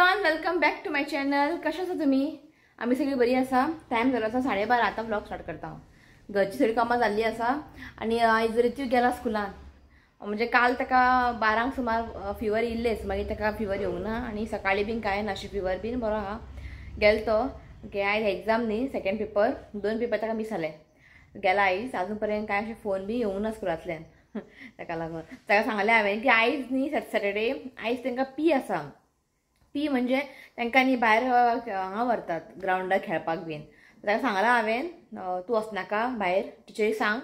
Everyone, welcome back to my channel. कशें आसा तुमी? आमी सगळीं बरी आसा. टायम जालो आसा 12:30. आतां व्लॉग स्टार्ट करता हांव. घरची सगळीं कामां जाल्लीं आसा आनी आयज रितू गेला स्कुलान. म्हणजे काल ताका 12 सुमार फिवर येयल्लेच, मागीर ताका फिवर येवंक ना आनी सकाळीं बीन कांय ना अशें फिवर बीन बरो आहा गेलो तो. ओके, आयज एग्जाम न्ही, सेकेंड पेपर, 2 पेपर ताका मीस जाले. गेला आयज, आजून पर्यंत कांय अशें फोन बी येवंक ना स्कुलांतल्यान. ताका लागून ताका सांगलें हांवें की आयज न्ही सॅटर्डे, आयज तांकां पी आसा. पी म्हणजे तांकां न्ही भायर हांगा व्हरतात ग्रावंडार खेळपाक बीन. ताका सांगलां हांवें तूं वचनाका भायर, टिचरीक सांग,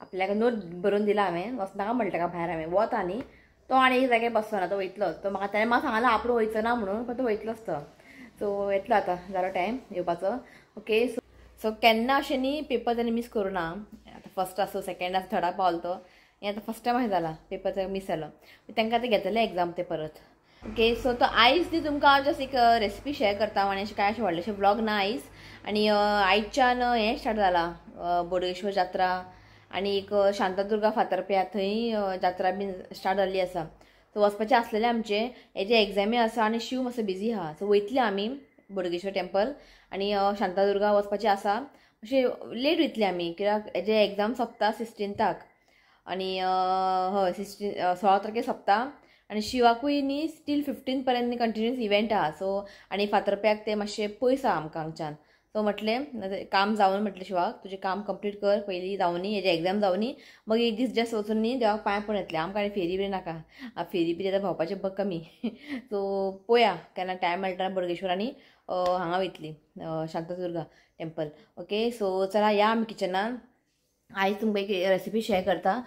आपल्याक नोट बरोवन दिला हांवें, वचनाका म्हणलें ताका भायर. हांवें वता न्ही तो आनी एक जाग्यार बसचो ना, तो वयतलोच. तो म्हाका ताणें म्हाका सांगलां आपूण वयचो ना म्हणून, पण तो वयतलोच तो. सो येतलो आतां, जालो टायम येवपाचो. ओके, सो केन्ना अशें न्ही पेपर ताणें मीस करूं ना. आतां फर्स्ट आसूं सेकेंड आसूं थर्डाक पावलो तो, हें आतां फर्स्ट टायम अशें जालां पेपर ताका मीस जालो. तांकां आतां घेतलें एग्जाम ते परत. ओके, सो तो आयज न्ही तुमकां हांव जस्ट एक रेसिपी शेअर करता आनी अशें कांय अशें व्हडलेशें व्लॉग ना आयज. आनी आयच्यान हें स्टार्ट जालां बोडगेश्वर जात्रा आनी एक शांतादुर्गा फातर्प्या थंय जात्रा बीन स्टार्ट जाल्ली आसा. सो वचपाचें आसलेलें आमचें, हेजे एग्जामी आसा आनी शिव मातसो बिजी आहा. सो वयतले आमी बोडगेश्वर टेम्पल आनी शांतादुर्गा वचपाचें आसा. अशें लेट वयतले आमी कित्याक हेजे एग्जाम सोंपता 16 आनी हय 16 तारखेर सोंपता आनी शिवाकूय न्ही स्टील 15 पर्यंत न्ही कंटिन्युअस इव्हेंट आहा. सो आनी फातर्प्याक ते मातशें पयस आहा आमकां हांगच्यान. सो म्हटलें काम जावन, म्हटलें शिवाक तुजें काम कंप्लीट कर पयलीं, जावनी हेजें एग्जाम जावनी, मागीर एक दीस जस्ट वचून न्ही देवाक पांय पडून येतलें. आमकां आनी फेरी बी नाका, फेरी बी आतां भोंवपाचें बघ कमी. सो पळोवया केन्ना टायम मेळटा बोडगेश्वर आनी हांगा वयतली शांतादुर्गा टेम्पल. ओके, सो चला या आमी किचनान. आयज तुमकां एक रेसिपी शेअर करता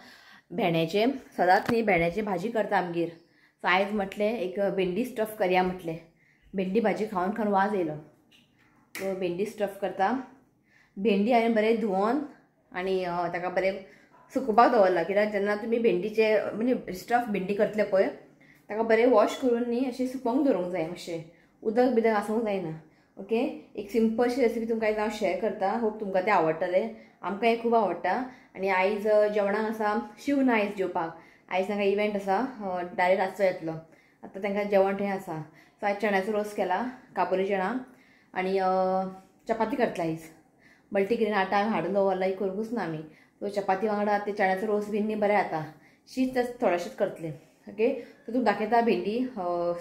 भेंड्याचे. सदांच न्ही भेंड्याची भाजी करता आमगेर. सो आयज म्हटलें एक भेंडी स्टफ करया म्हटलें. भेंडी भाजी खावन खावन वाज येयलो. सो भेंडी स्टफ करता. भेंडी हांवें बरें धुवन आनी ताका बरें सुकोवपाक दवरलां, कित्याक जेन्ना तुमी भेंडीचे म्हणजे स्टफ भेंडी करतले पळय ताका बरें वॉश करून न्ही अशें सुकोवंक दवरूंक जाय, मातशें उदक बिदक आसूंक जायना. ओके, एक सिंपलशी रेसिपी तुमकां आयज हांव शेअर करता. होप तुमकां तें आवडटलें. आमकां हें खूब आवडटा. आनी आयज जेवणाक आसा शिव ना आयज जेवपाक, आयज तांकां इव्हेंट आसा, डायरेक्ट रातचो येतलो. आतां तांकां जेवण थंय आसा. सो आयज चण्याचो रोस केला, काबुली चणा आनी चपाती करतले आयज. मल्टीग्रेन आटा हाडून दवरला, करूंकूच ना आमी. सो चपाती वांगडा ते चण्याचो रोस बीन न्ही बरें जाता. शीत थोडेशेंच करतले. ओके, सो तुमकां दाखयता भेंडी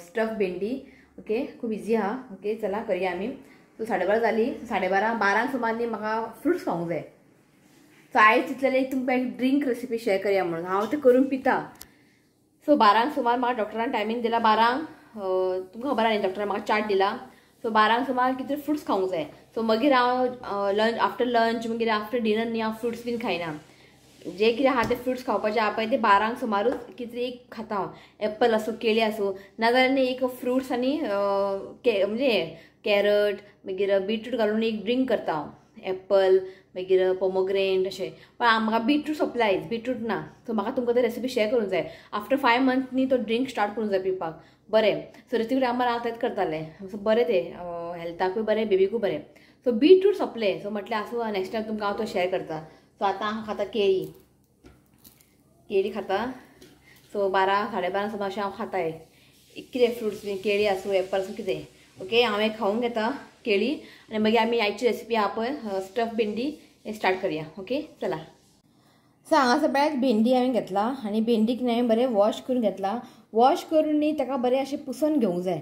स्टफ भेंडी. ओके, खूब इजी आहा. ओके, चला करया आमी. सो 12:30 जाली, 12:30 12 सुमार न्ही म्हाका फ्रुट्स खावंक जाय. सो आयज तितलें एक तुमकां एक ड्रिंक रेसिपी शेअर करया म्हणून हांव तें करून पिता. सो 12 सुमार म्हाका डॉक्टरान टायमींग दिला 12, तुमकां खबर आहा न्ही डॉक्टरान म्हाका चार्ट दिला. सो 12 सुमार कितें फ्रुट्स खावंक जाय. सो मागीर हांव लंच, आफ्टर लंच मागीर आफ्टर डिनर न्ही हांव फ्रुट्स बीन खायना. जे कितें आहा ते फ्रुट्स खावपाचे आहा पळय ते 12 सुमारूच कितें एक खाता हांव. एप्पल आसूं, केळी आसूं, नाजाल्यार न्ही एक फ्रुट्स आनी म्हणजे कॅरट मागीर बीटरूट घालून एक ड्रिंक करता हांव. एप्पल मागीर पोमोग्रेनेट अशें. पण म्हाका बीटरूट सोंपला आयज, बीटरूट ना. सो म्हाका तुमकां ते रेसिपी शेअर करूंक जाय. आफ्टर 5 मंथ न्ही तो ड्रिंक स्टार्ट करूंक जाय पिवपाक. बरें, सो ऋतिक रामार हांव तेंच करतालें. सो बरें तें हेल्थाकूय बरें, बेबीकूय बरें. सो बीटरूट सोंपलें. सो म्हटलें आसूं, नेक्स्ट टायम तुमकां हांव तो शेअर करता. सो आतां हांव खाता केळी, केळी खाता. सो 12 12:30 सुमार अशें हांव खाताय कितें फ्रुट्स बीन, केळी आसूं एप्पल आसूं कितें. ओके, हांव एक खावंक घेता केळी आनी मागीर आमी आयची रेसिपी आहा पळय स्टफ भेंडी हें स्टार्ट करया. ओके, चला. सो हांगासर पळयात भेंडी हांवें घेतला आनी भेंडीक न्ही हांवें बरें वॉश करून घेतला. वॉश करून न्ही ताका बरें अशें पुसून घेवंक जाय.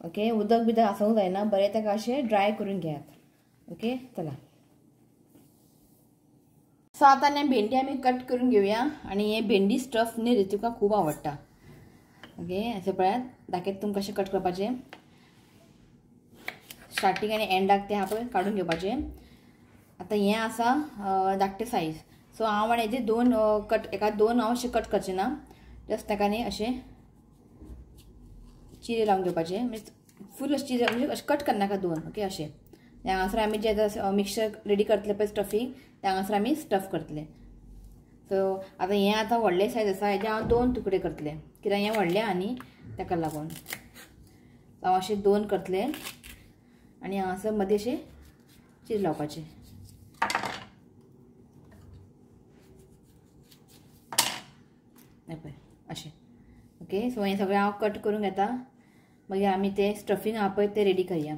ओके, उदक बिदक आसूंक जायना, बरें ताका अशें ड्राय करून घेयात. ओके, चला. सो आतां न्ही भेंडी आमी कट करून घेवया. आनी हे भेंडी स्टफ न्ही ऋतिका खूब आवडटा. ओके, अशें पळयात दाखयता तुमकां कशें कट करपाचें. स्टार्टींग आनी एंडाक तें आहा पळय काडून घेवपाचें. आतां हें आसा धाकटें सायज. सो हांव आनी हेजे 2 कट, एका 2 हांव अशें कट करचें ना, जस्ट ताका न्ही अशें चिरे लावन घेवपाचे. म्हणजे फूल अशें चिरे म्हणजे अशें कट करनाका 2. ओके, अशें हांगासर आमी जें आतां मिक्सचर रेडी करतले पळय स्टफींग, तें हांगासर आमी स्टफ करतले. सो आतां हें आतां व्हडलें सायज आसा, हेजे हांव 2 तुकडे करतले, कित्याक हें व्हडलें आनी ताका लागून हांव अशें 2 करतलें आनी हांगासर मदीं अशें चिरे लावपाचें. पळय अशें. ओके, सो हें सगळें हांव कट करून घेता. मागीर आमी ते स्टफींग आहा पळय तें रेडी करया.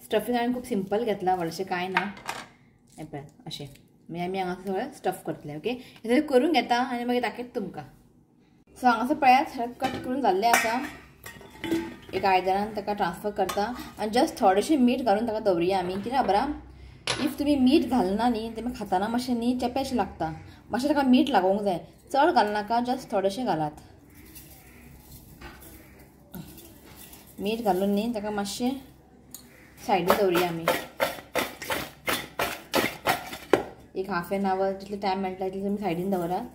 स्टफींग हांवें खूब सिंपल घेतलां, व्हडलेशें कांय ना. हें पळयात अशें मागीर आमी हांगा सगळें स्टफ करतले. ओके, हें करून घेता आनी मागीर दाखयता तुमकां. सो हांगासर पळयात सगळें कट करून जाल्लें आसा. एक आयदनान ताका ट्रान्सफर करता आनी जस्ट थोडेशें मीठ घालून ताका दवरुया आमी. कित्याक खबर आहा, if तुमी मीठ घालना न्ही तें खाताना मातशें न्ही चेपेशें लागता. मातशें ताका मीठ लागोवंक जाय, चड घालनाका, जस्ट थोडेशें घालात. मीठ घालून न्ही ताका मातशें सायडीन दवरुया आमी. एक हाफ एन our जितले टायम मेळटा तितले तुमी सायडीन दवरात.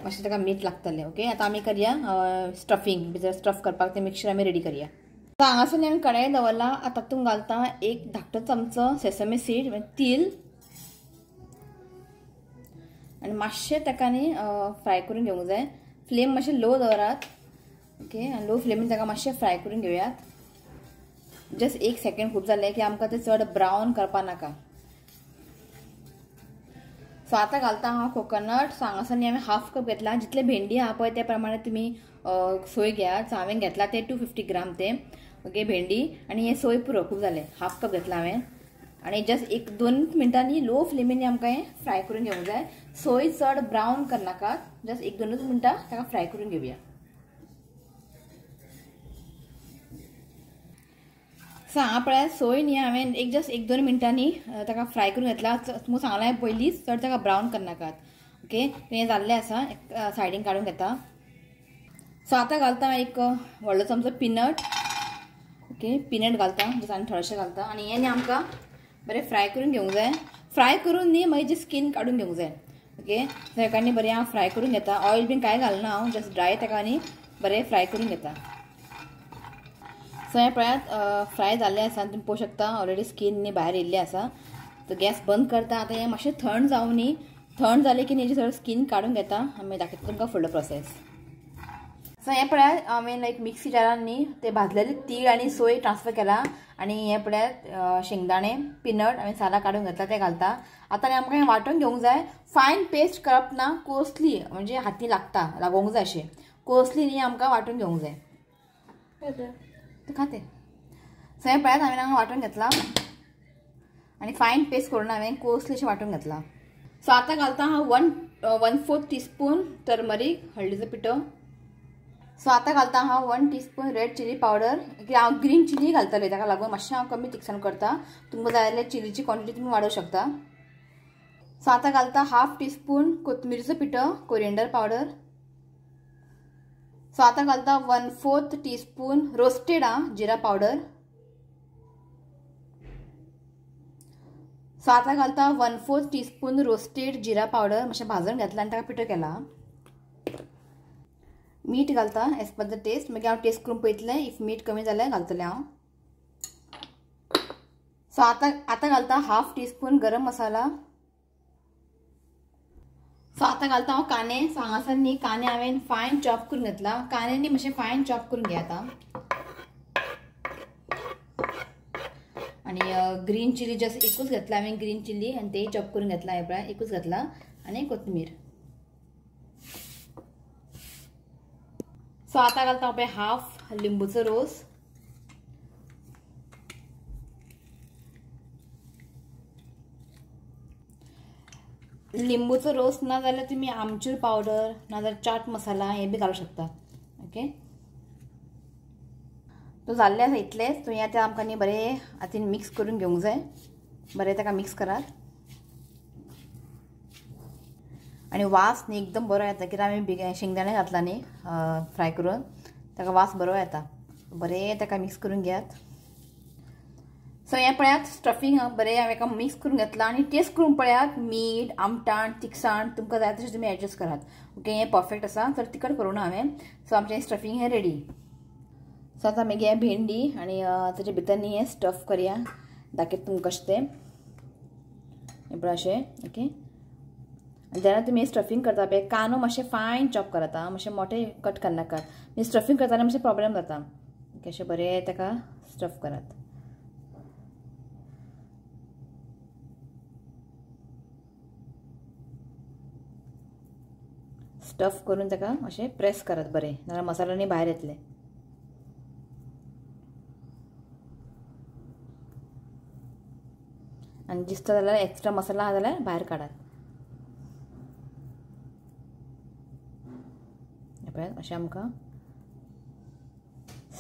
मातशें ताका मीठ लागतलें. ओके, आतां आमी करया स्टफींग. भितर स्टफ करपाक तें मिक्सचर आमी रेडी करया. आतां हांगासर न्ही आमी कढाई दवरला. आतां तातूंत घालता एक धाकटो चमचो सेसमी सीड, तील, आनी मातशें ताका न्ही फ्राय करून घेवंक जाय. फ्लेम मातशें लो दवरात. ओके, आनी लो फ्लेमीन ताका मातशें फ्राय करून घेवयात. जस्ट एक सेकेंड खूब जालें की आमकां तें चड ब्रावन करपा नाका. सो आतां घालता हांव कोकोनट. सो हांगासर न्ही हांवें हाफ कप घेतला. जितले भेंडी आहा पळय त्या प्रमाणे तुमी सोय घेयात. सो हांवें घेतला ते 250 ग्राम ते. ओके, भेंडी आनी हें सोय पुरो, खूब जालें. हाफ कप घेतला हांवें. आनी जस्ट 1-2 मिनटांनी लो फ्लेमीन आमकां हें फ्राय करून घेवंक जाय. सोय चड ब्रावन करनाकात, जस्ट 1-2 मिनटां ताका फ्राय करून घेवया. सो हांगा पळयात सोय न्ही हांवें एक जस्ट 1-2 मिनटांनी ताका फ्राय करून घेतला. तुमकां सांगलां पयलींच चड ताका ब्रावन करनाकात. ओके, तें जाल्लें आसा, सायडीन काडून घेता. सो आतां घालता एक व्हडलो चमचो पिनट. ओके, पिनट घालता जस्ट आनी थोडेशें घालता. आनी हें न्ही आमकां बरें फ्राय करून घेवंक जाय. फ्राय करून न्ही मागीर जी स्कीन काडून घेवंक जाय. ओके, ताका न्ही बरें हांव फ्राय करून घेता. ऑयल बीन कांय घालना हांव, जस्ट ड्राय ताका न्ही बरें फ्राय करून घेता. सो हें पळयात फ्राय जाल्लें आसा, तुमी पळोवंक शकता ऑलरेडी स्कीन न्ही भायर येयल्ली आसा. सो गॅस बंद करता. आतां हें मातशें थंड जावं न्ही, थंड जालें की हेजी सगळी स्कीन काडून घेता. आमी दाखयता तुमकां फुडलो प्रोसेस. सो हें पळयात हांवें लायक मिक्सी जारान न्ही ते भाजलेले तीळ आनी सोय ट्रान्सफर केला. आनी हें पळयात शेंगदाणे, पिनट हांवें सालां काडून घेतला ते घालता. आतां न्ही आमकां हें वांटून घेवंक जाय. फायन पेस्ट करप ना, कोसली म्हणजे हाती लागता, लागोवंक जाय अशें कोसली न्ही आमकां वांटून घेवंक जाय. खाते. सो हें पळयात हांवें हांगा वांटून घेतला आनी फायन पेस्ट करून हांवें कोसली अशें वांटून घेतला. सो आतां घालता हांव 1/4 टीस्पून टर्मरीक, हळदीचो पिठो. सो आतां घालता हांव 1 टीस्पून रेड चिली पावडर. कित्याक हांव ग्रीन चिली घालतलें ताका लागून मातशें हांव कमी तिखसाण करता. तुमकां जाय जाल्यार चिलीची क्वॉन्टिटी तुमी वाडोवंक शकता. सो आतां घालता 1/2 टीस्पून कोथमिरीचो पिठो, कोरिएंडर पावडर. सो आतां घालता 1/4 टीस्पून रोस्टेड जिरा पावडर. सो आतां घालता 1/4 टीस्पून रोस्टेड जिरा पावडर. मातशें भाजून घेतला आनी ताका पिठो केला. मीठ घालता एज पर the test. मागीर हांव टेस्ट करून पळयतलें, if मीठ कमी जाल्यार घालतलें हांव. सो आतां घालता 1/2 टीस्पून गरम मसाला. सो आतां घालता हांव कांदे. सो हांगासर न्ही कांदे हांवें फायन चॉप करून घेतला. कांदे न्ही मातशें फायन चॉप करून घेयात. आनी ग्रीन चिली जस्ट एकूच घेतला हांवें, ग्रीन चिली, आनी तेय चॉप करून घेतला. हें पळय एकूच घेतला. आनी कोथमीर. सो आतां घालता हांव पळय 1/2 लिंबूचो रोस. लिंबूचो रोस ना जाल्यार तुमी आमचूर पावडर ना जाल्यार चाट मसाला हे बी घालूंक शकता. ओके, तो जाल्लें आसा इतलेंच. तुवें आतां आमकां न्ही बरें हातीन मिक्स करून घेवंक जाय. बरें ताका मिक्स करात. आनी वास न्ही एकदम बरो येता, कित्याक आमी शेंगदाणे घातला न्ही फ्राय करून, ताका वास बरो येता. बरें ताका मिक्स करून घेयात. सो हें पळयात स्टफींग बरें हांवें एका मिक्स करून घेतलां. आनी टेस्ट करून पळयात, मीठ, आमटाण, तिखसाण तुमकां जाय तशें तुमी एडजस्ट करात. ओके, हें परफेक्ट आसा, चड तिखट करूं ना हांवें. सो आमचें स्टफींग हें रेडी. सो आतां मागीर हें भेंडी आनी ताचे भितर न्ही हें स्टफ करया. दाखयता तुमकां कशें तें. हें पळय अशें. ओके, आनी जेन्ना तुमी स्टफींग करता पळय कांदो मातशें फायन चॉप करात, मातशें मोठे कट करनाकात. स्टफींग करतना मातशें प्रॉब्लेम जाता. ओके, अशें बरें ताका स्टफ करात. स्टफ करून ताका अशें प्रेस करात बरें, नाजाल्यार मसालो न्ही भायर येतले. आनी दिसता जाल्यार एक्स्ट्रा मसाला आहा जाल्यार भायर काडात. पळयात अशें आमकां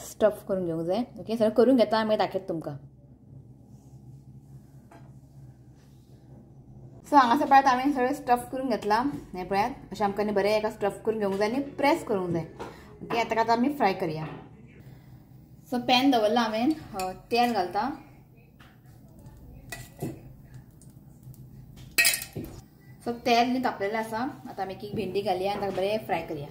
स्टफ करून घेवंक जाय. ओके, सगळें करून घेता मागीर दाखयता तुमकां. सो हांगासर पळयात हांवें सगळें स्टफ करून घेतलां. हें पळयात अशें आमकां न्ही बरें एका स्टफ करून घेवंक जाय आनी प्रेस करूंक जाय. ओके, आतां आतां आमी फ्राय करया. सो पॅन दवरलां हांवें, तेल घालता. सो तेल न्ही तापलेलें आसा. आतां आमी एक भेंडी घालया आनी ताका बरें फ्राय करया.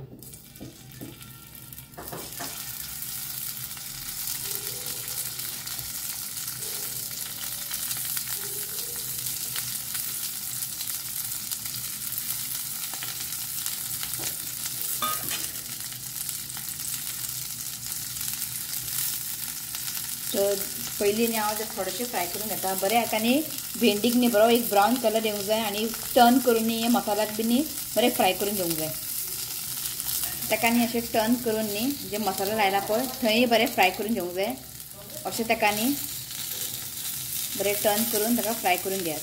पयलीं न्ही हांव थोडेशें फ्राय करून घेता बरें. आतां न्ही भेंडीक न्ही बरो एक ब्रावन कलर येवंक जाय आनी टर्न करून न्ही मसाल्याक बी न्ही बरें फ्राय करून घेवंक जाय. ताका न्ही अशें टर्न करून न्ही जे मसालो लायला पळय थंय बरें फ्राय करून घेवंक जाय. अशें ताका न्ही बरें टर्न करून ताका फ्राय करून घेयात.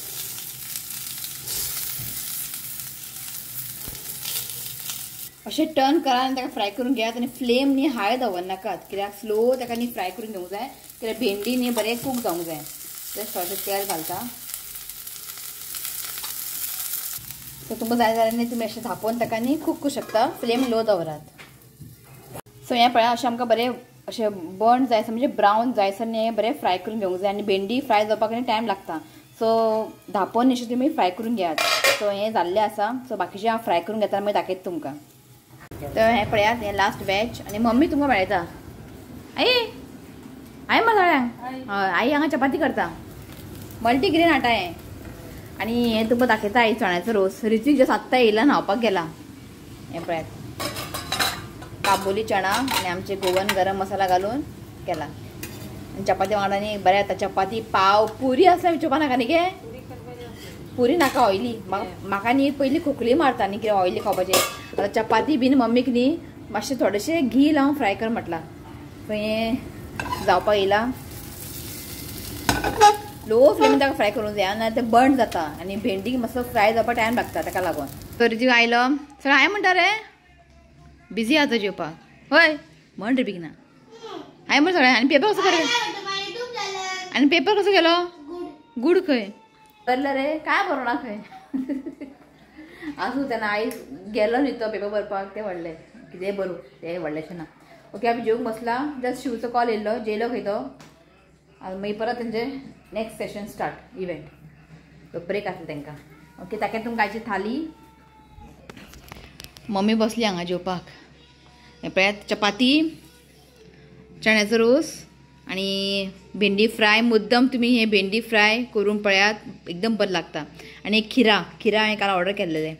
अशें टर्न करा आनी ताका फ्राय करून घेयात. आनी फ्लेम न्ही हाय दवरनाकात, कित्याक स्लो ताका न्ही फ्राय करून घेवंक जाय, कित्याक भेंडी न्ही बरें कूक जावंक जाय. तें थोडें तेल घालता. सो तुमकां जाय जाल्यार न्ही तुमी अशें धांपोवन ताका न्ही कूक करूं शकता. फ्लेम लो दवरात. सो हें पळया अशें आमकां बरें अशें बर्न जायसर म्हणजे ब्रावन जायसर न्ही बरें फ्राय करून घेवंक जाय. आनी भेंडी फ्राय जावपाक न्ही टायम लागता. सो धांपोवन अशें तुमी फ्राय करून घेयात. सो हें जाल्लें आसा. सो बाकीचें हांव फ्राय करून घेता मागीर दाखयता तुमकां. तर हें पळयात हें लास्ट बॅच. आनी मम्मी तुमकां मेळटा. आई आई मरे सगळ्यांक. हय, आई हांगा चपाती करता, मल्टीग्रेन आटा हें. आनी हें तुमकां दाखयता आई चण्याचो रोस. ऋत्विक जस्ट आत्तां येयला न्हांवपाक गेला. हें पळयात काबुली चणा आनी आमचे गोवन गरम मसाला घालून केला. आनी चपाती वांगडा न्ही बरें जाता. चपाती पाव पुरी आसल्यार विचारपा नाका न्ही गे, पुरी नाका ऑयली. म्हाका न्ही पयलीं खोकली मारता न्ही कितें ऑयली खावपाचें. आतां चपाती बीन मम्मीक न्ही मातशें थोडेशें घी लावन फ्राय कर म्हटलां. सो हें जावपाक येयलां. लो फ्लेमीन ताका फ्राय करूंक जाय, ना तें बर्न जाता आनी भेंडीक मातसो फ्राय जावपाक टायम लागता ताका लागून. तर ऋत्विक आयलो सगळें हांवें म्हणटा रे बिजी आसा जेवपाक. हय म्हण रे बेगिना हांवें म्हण सगळें. आनी पेपर कसो कर, आनी पेपर कसो गेलो? गूड खंय बरलो रे, काय बरोवना खंय. आसूं तेन्ना आई गेलो न्ही तो पेपर बरपाक, तें व्हडलें कितेंय बरोवं तें व्हडलेंशें ना. ओके, आमी जेवंक बसला. जस्ट शिवचो कॉल येयल्लो, जेयलो खंय तो. आनी मागीर परत तेंचे नेक्स्ट सेशन स्टार्ट इव्हेंट, तो ब्रेक आसलो तांकां. ओके, ताका तुमकां आयची थाली. मम्मी बसली हांगा जेवपाक. हें पळयात चपाती, चण्याचो रोस आनी भेंडी फ्राय. मुद्दम तुमी हे भेंडी फ्राय करून पळयात, एकदम बरें लागता. आनी खिरा, खिरा हांवें काल ऑर्डर केल्लेलें.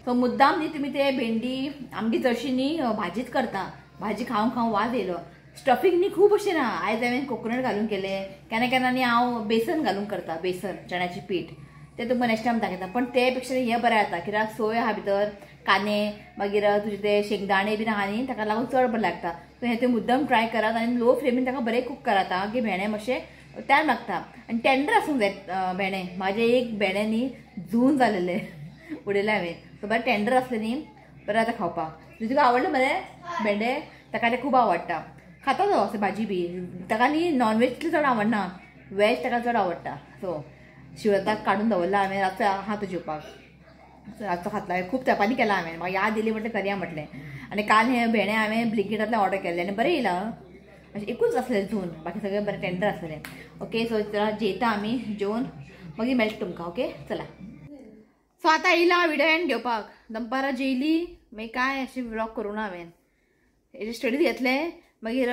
सो मुद्दाम न्ही तुमी ते भेंडी आमगे चडशी न्ही भाजीच करता, भाजी खावन खावन वाज येयलो. स्टफींग न्ही खूब अशें ना. आयज हांवें कोकोनट घालून केलें, केन्ना केन्ना न्ही हांव बेसन घालून करता, बेसन चण्याचें पीठ. तें तुमकां नेक्स्ट टायम दाखयता. पण ते पेक्षा हें बरें जाता, कित्याक सोय आहा भितर, कांदे मागीर तुजे ते शेंगदाणे बीन आहा न्ही, ताका लागून चड बरें लागता. सो हें तुमी मुद्दम ट्राय करात आनी लो फ्लेमीन ताका बरें कूक करात आं, की भेंडे मातशें टायम लागता आनी टेंडर आसूंक जाय भेंडे. म्हाजे एक भेंडे न्ही जून जालेले उडयले हांवें. सो बरें टेंडर आसलें न्ही बरें जाता खावपाक. तुका आवडलें मरे भेंडे? ताका तें खूब आवडटा, खाता तो अशें भाजी बी. ताका न्ही नॉनवेज तितलें चड आवडना, वेज ताका चड आवडटा. सो शिवराताक काडून दवरला हांवें, रातचो आहा तो जेवपाक. रातचो खातला हांवें, खूब तेंपांनी केला हांवें, म्हाका याद येयली म्हटलें करया म्हटलें. आनी काल हें भेंडे हांवें ब्लिंकिटांतल्यान ऑर्डर केल्लें आनी बरें येयलां. अशें एकूच आसलें जून, बाकी सगळें बरें टेंडर आसलें. ओके, सो चला जेयता आमी, जेवन मागीर मेळटा तुमकां. ओके चला. सो आतां येयला हांव विडियो एंड घेवपाक. दनपारां जेयली मागीर काय अशें व्लॉग करूं ना हांवें, हेजे स्टडीज घेतले. मागीर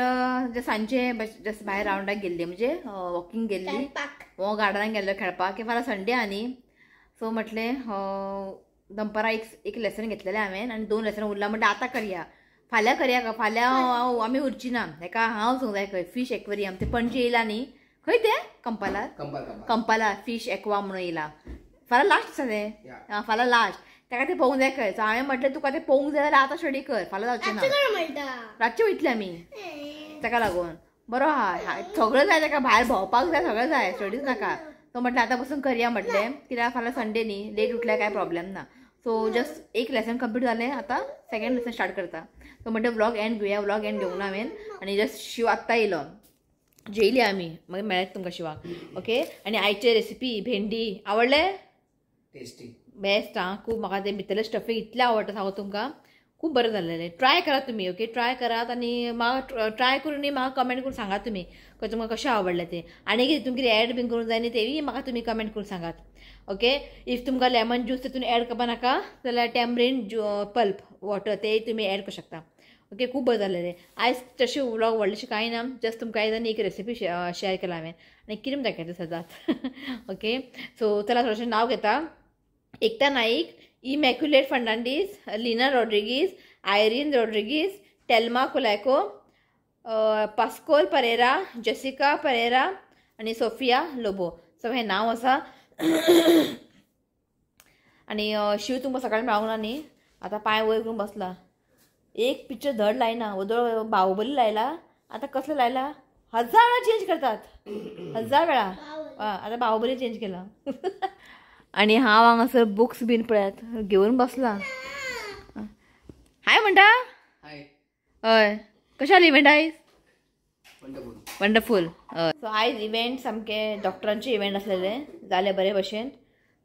सांजचे जस्ट भायर रावंडाक गेल्ली, म्हणजे वॉकिंग गेल्ली, वो गार्डनाक गेल्लो खेळपाक. की फाल्यां संडे आनी सो म्हटलें दनपारां एक लेसन घेतलेलें हांवें आनी 2 लेसन उरला, म्हणटा आतां करया, फाल्यां करया. फाल्यां आमी उरची ना, हेका हांव वचूंक जाय खंय फीश एक्वेरियम, ते पणजे येयला न्ही, खंय ते कंपालार, कंपाला फीश एक्वा म्हणून येयला. फाल्यां लास्ट आसा तें, फाल्यां लास्ट. ताका तें पळोवंक जाय खंय. सो हांवें म्हटलें तुका तें पळोवंक जाय जाल्यार आतां स्टडी कर, फाल्यां जावचें ना. रातचें वयतलें आमी, ताका लागून बरो आहा. सगळें जाय ताका, भायर भोंवपाक जाय, सगळें जाय, स्टडीज नाका. तो म्हटलें आतां पसून करया म्हटलें, कित्याक फाल्यां संडे न्ही, लेट उठल्यार कांय प्रॉब्लेम ना. सो जस्ट एक लेसन कंप्लीट जालें, आतां सेकंड लेसन स्टार्ट करता. सो म्हणटा व्लॉग एंड घेवया, व्लॉग एंड घेवंक ना हांवें. आनी जस्ट शिव आत्तां येयलो, जेयली आमी, मागीर मेळत तुमकां शिवाक. ओके. आनी आयचे रेसिपी भेंडी आवडले, टेस्टी बेस्ट. आं, खूब म्हाका ते भितरले स्टफींग इतलें आवडटा सांगू तुमकां, खूब बरें जालेलें. ट्राय करात तुमी. ओके, ट्राय करात आनी म्हाका ट्राय करून न्ही म्हाका कमेंट करून सांगात तुमी तुमकां कशें आवडलें तें. आनी कितें तुमकां कितें एड बीन करूंक जाय न्ही तेंय म्हाका तुमी कमेंट करून सांगात. ओके, if तुमकां लेमन ज्यूस तितून एड करपा नाका जाल्यार टॅमरीन पल्प वॉटर तेय तुमी एड करूं शकता. ओके, खूब बरें जालेलें. आयज तशें व्लॉग व्हडलेशें कांय ना, जस्ट तुमकां आयज आनी एक रेसिपी शेअर केला हांवें आनी कितें दाखयता सदांच. ओके, सो चला थोडेशें नांव घेता. Ekta Naik, Immaculate Fernandes, Lina Rodrigues, Irene Rodrigues, Telma Colaco, Pascual Pereira, Jessica Pereira आनी सोफिया लोबो. सो हें नांव आसा. आनी शिव तुमकां सकाळीं मेळोंक ना न्ही, आतां पांय वयर करून बसला. एक पिक्चर धड लायना, वदळ बाहुबली लायला, आतां कसलें लायला, 1000 वेळा चेंज करतात, 1000 वेळा. आतां बाहुबली चेंज केला. आनी हांव हांगासर बुक्स बीन पळयात घेवन बसला. हाय म्हणटा. हय, कशें जालें इव्हेंट आयज? वंडरफूल. हय, सो आयज इव्हेंट सामके डॉक्टरांचे इव्हेंट आसलेले, जाले बरे भशेन.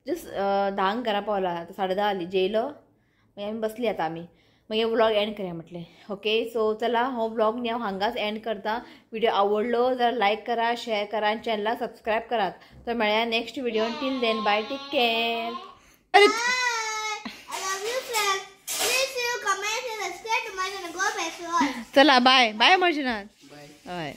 जस्ट 10 घरा पावला, आतां 10:30 जाली, जेयलो, मागीर आमी बसली. आतां आमी मागीर व्लॉग एंड करया म्हटलें. ओके, सो चला हो व्लॉग न्ही हांव हांगाच एंड करता. व्हिडिओ आवडलो जाल्यार लायक करा, शेअर करा आनी चॅनलाक सबस्क्रायब करात. तर मेळया next video. Till then bye, take care. चला बाय बाय मर्जिनाथ. हय.